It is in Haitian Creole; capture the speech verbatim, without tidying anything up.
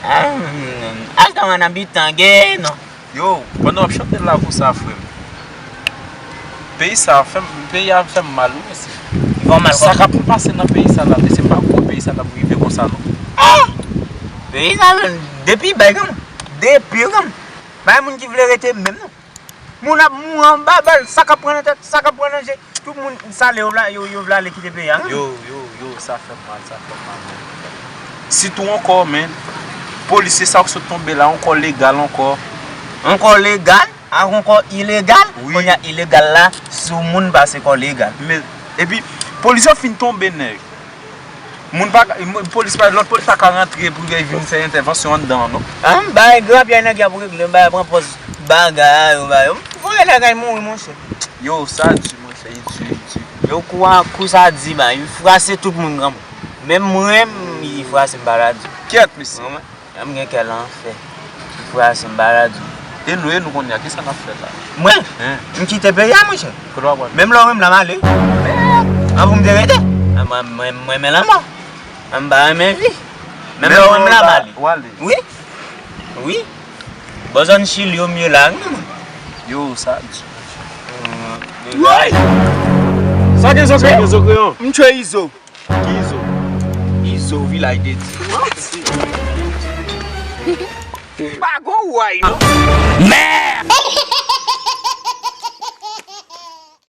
Ah, hasta un habitante, non? Yo, pandan w ap chante la konsa, frè m, peyi sa fè m, peyi a fè m mal, wi, mesye. Li fè w mal sa k ap pase nan peyi sa la, mesye, m pa kwè peyi sa t ap rive konsa, non. Peyi sa, depi bay granm, depi granm, pa gen moun ki vle rete menm, non. Moun ap mouri anba bal, sa k ap pran nan tèt, sa k ap pran nan je. Tout moun sale yo vle, yo, yo vle ale kite peyi a. Yo, yo, yo, sa fè m mal, sa fè m mal. Sitou ankò, men, polisye sa k sot tonbe la, ankò legal ankò. Ankò legal, ak ankò ilegal. Kounye a ilegal la, sou moun pase kò legal. Men, epi, polis yo fin tonbe nèg. Moun pa, polis pa, lòt polis pa ka rantre pou yo vin fè entèvansyon anndan an, non. Ah, m bay grapyay nèg y ap regle, m bay pran pòz bagay a, yo bay yo. Voye nèg ay mouri, monchè. Yo, sa di, monchè, li di, li di. Yo kou a kou sa di, ba, li frase tout moun granmoun. Menm mwen, li frase m pa la di. Kyèt, mesye. Mwen, menm gen kè lanfè. Li frase m pa la di. E nou, e nou kounye a, kisa n ap fè la? Mwen? M kite peyi a, monchè. Menm lè w wè m la, m ale. An pou m te rete. Mwen, mwen, mwen renmen lanmò. Mwen pa renmen vi. Menm lè w wè m la, m ale. Wi. Wi. Bò zòn Chili yo m ye la, wi, mwen. Yo, sa di. Woy! Sa gen zokreyon? M tchwe Izo. Ki Izo? Izo, vilaj de di. Pa gon woy, non. Mè!